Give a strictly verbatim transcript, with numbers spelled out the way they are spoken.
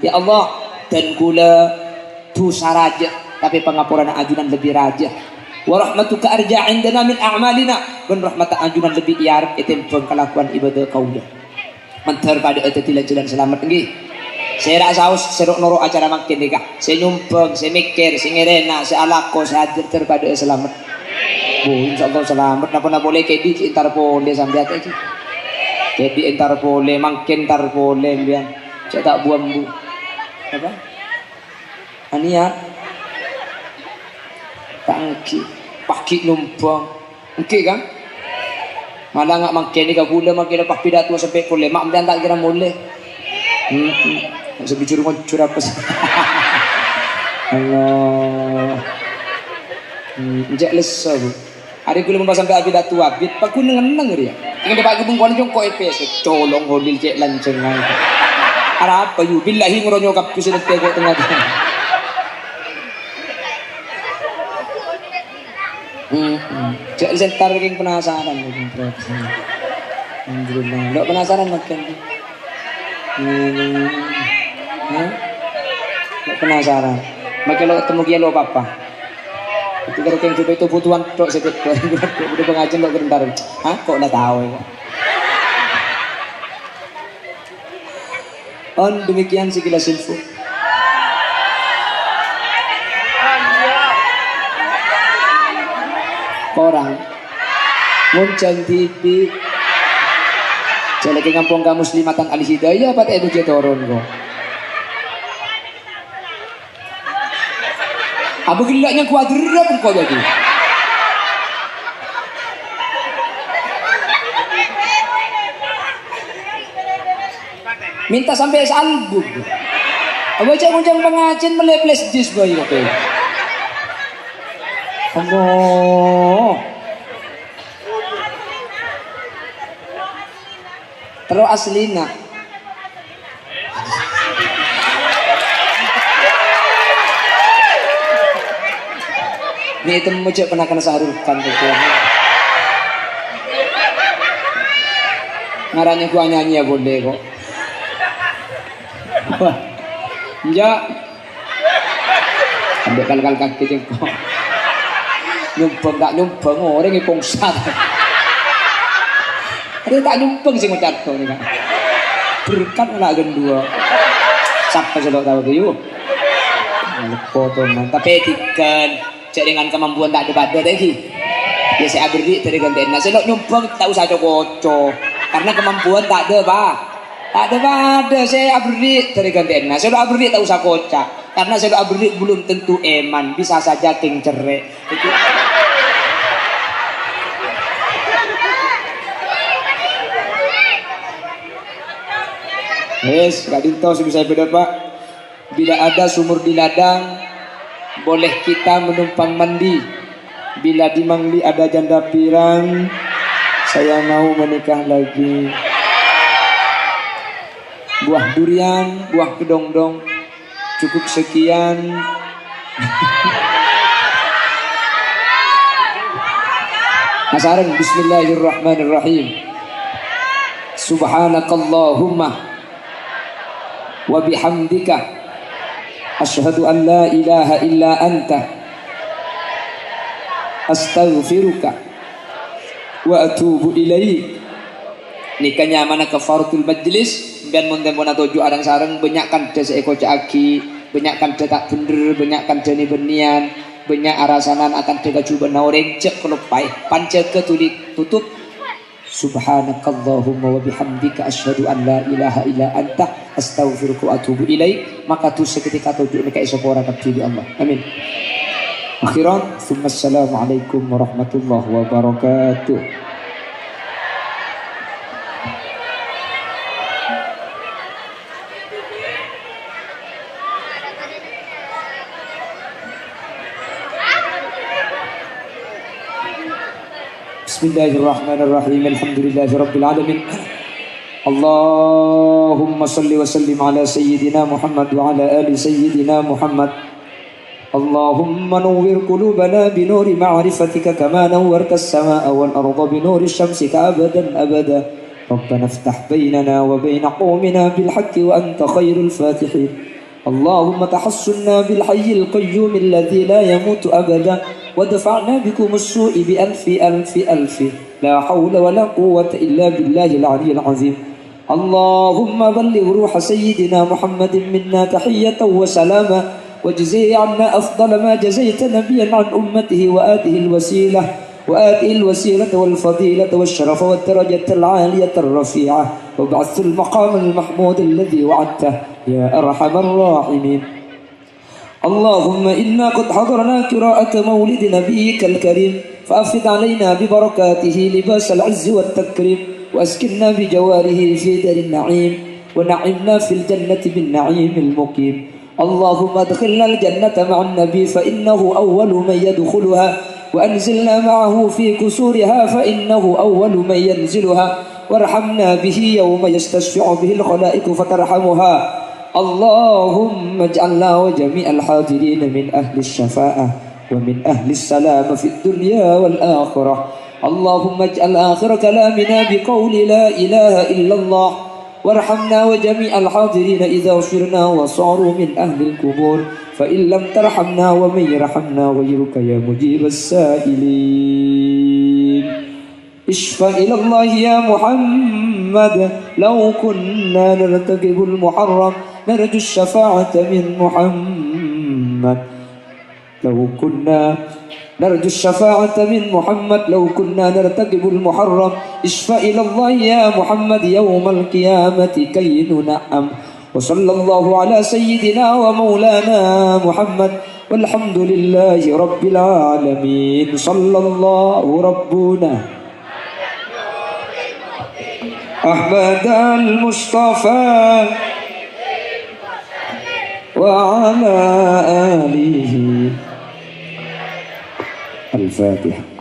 Ya Allah, dân kaulâ dhusa rajâ, tapè pangaporana ajunan lebbi rajâ. "Wa rahmatuka arja indana min a'malina," bân rahmatta ajunan lebbi èarep ètèmbhâng kalakowan ibâdâ kaulâ. Mandhâr padâ'â dhâddhi lan-jhâlân salamet, èngghi. Sè ra' saos, sè ro'-noro' acara mangkèn nèka, sè nyombhâng, sè mèkkèr, sè ngèrèna, sè alako, sè hadir, dhâr padâ'â salamet. Bu, insyaallah salamet. Napa-napa polè kèdhi' ghi' entar polè sampèyan ghi. Kèdhi' entar polè, mangkèn entar polè sampèyan. Cè' ta' bu-ambu. Apa? Aniat? Ta' èngghi. Pas ghi' nyombhâng. Èngghi, kan? Malah nga' mangkèn nèka kaulâ mangkèn pas pidato sampè' polè. Ma' sampèyan ta' kèra molè. Hmm. Sè bujur ngonjur apa sih? Allah. Hmm, cè' lesso, Bu. Arè kaulâ mon pas sampè' apidato abit, paghun neng-enneng rèya. Kèng dâpa' ghubung kono jongko' è pèsè, colong Holil cè' lanjhângan. Arapa, yu? Billahi, ngeronyo kabbhi sè nèngghu ko' tengnga. Hmm, hmm. Cè' sentar kèng penasaran, kèng penasaran. Alhamdulillah. Lo' penasaran makan. Hmm. Hah? Lo' penasaran. Makan lo' ketemu dia lo' apa-apa. Itu kira kèng coba itu butuhan tok sedikit. Udah pengajian lo' gentar. Hah? Kok ndak tahu ya? On demikian sekilas info. Korang. Ngoncang T V. Jalaki ngampong ka muslimatan al hidayah, apa ta' èbâjâ toron, kok. Abâ' ghellâ' nyang kuadrep engko' bâgi. Mènta sampè' salbut. Abâ' jhâ' ngonjhâng pangajiyân mellè flash disk bhâi, oke. Allah. Terro aslina. Ni' temmo jhâ' pernah kènè Sahrul Khan, gitu. Ngarana gua nyanyi ya boleh kok. Wah. Enjâ'. Ambek kal-kal kaki jengko. Nyombhâng ta' nyombhâng, orèng è pongsa. Arè ta' nyombhâng sè ngoca' to nèka. Berkat la gendua. Sapa sè lo' tao, yu? Lupa to, man. Tapè dhika, jhâ' dengan kemampuan ta' ada pada, ta' ghi? Ya, sè aberri' dhâri ghântèna. Sè lo' nyombhâng ta' usa co-koco. Karena kemampuan ta' ada, Pak. Ta' ada pada sè aberri' dhâri ghântèna. Sè lo' aberri' ta' usa koca', karena sè lo' aberri' belum tentu èman, bisa saja kèng cerrè'. Wes, ka'dinto sè bisa èpadhâpa'. Bila ada sumur di ladang, boleh kita menumpang mandi. Bila di Mangli ada janda pirang, saya mau menikah lagi. Buah durian, buah kedondong, cukup sekian. Asareng, bismillahirrahmanirrahim. Subhanakallahumma wa bihamdika, asyhadu an la ilaha illa anta, astaghfiruka wa atubu ilaik. Nèka nyamana kafaratul majlis. Sampèyan mon tempona toju' areng-sareng, bânnya' kandhâ sè èkoca'aghi, bânnya' kandhâ ta' bhendher, bânnya' kandhâ nè-bânnèyan, bânnya' arasanan akandhâ ka jhubâ'na orèng, jhâ' kaloppaè. Panjâgâ tuli tutup. Subhanakallahumma wa bihamdika, asyhadu an la ilaha illa anta, astaghfiruka wa atubu ilaik. Maka dhusa ketika toju' nèka èsapora kabbhi bi' Allah. Amin. Akhiran, tsumma assalamualaikum warahmatullahi wabarakatuh. Bismillahirrahmanirrahim. Alhamdulillahirabbil alamin. Allahumma shalli wa sallim ala sayyidina Muhammad wa ala ali sayyidina Muhammad. اللهم نور قلوبنا بنور معرفتك كما نورت السماء والأرض بنور شمسك أبدا أبدا. ربنا افتح بيننا وبين قومنا بالحق وأنت خير الفاتحين. اللهم تحصنا بالحي القيوم الذي لا يموت أبدا، وادفعنا بكم السوء بألف، ألف، ألف. لا حول ولا قوة إلا بالله العلي العظيم. اللهم بلغ روح سيدنا محمد منا تحية وسلاما، واجزه عنا أفضل ما جزيت نبيا عن أمته، وآته الوسيلة، وآته الوسيلة والفضيلة والشرف والدرجة العالية الرفيعة، وابعثه المقام المحمود الذي وعدته يا أرحم الراحمين. اللهم إنا قد حضرنا قراءة مولد نبيك الكريم، فأفض علينا ببركاته لباس العز والتكريم، وأسكننا بجواره في دار النعيم، ونعمنا في الجنة بالنعيم المقيم. اللهم أدخلنا الجنة مع النبي، فإنه أول من يدخلها، وأنزلنا معه في قصورها، فإنه أول من ينزلها، وارحمنا به يوم يستشفع به الخلائق فترحمها. اللهم اجعلنا وجميع الحاضرين من أهل الشفاعة ومن أهل السلامة في الدنيا والآخرة. اللهم اجعل آخر كلامنا بقول لا إله إلا الله، وارحمنا وجميع الحاضرين إذا صرنا وصاروا من أهل القبور، فإن لم ترحمنا ومن يرحمنا غيرك يا مجيب السائلين. اشفع إلى الله يا محمد، لو كنا نرتقب المحرم نرجو الشفاعة من محمد. لو كنا نرجو الشفاعة من محمد، لو كنا نرتقب المحرم، اشفع إلى الله يا محمد يوم القيامة كي ننعم. وصلى الله على سيدنا ومولانا محمد، والحمد لله رب العالمين. صلى الله ربنا أحمد المصطفى وعلى آله. الفاتحة.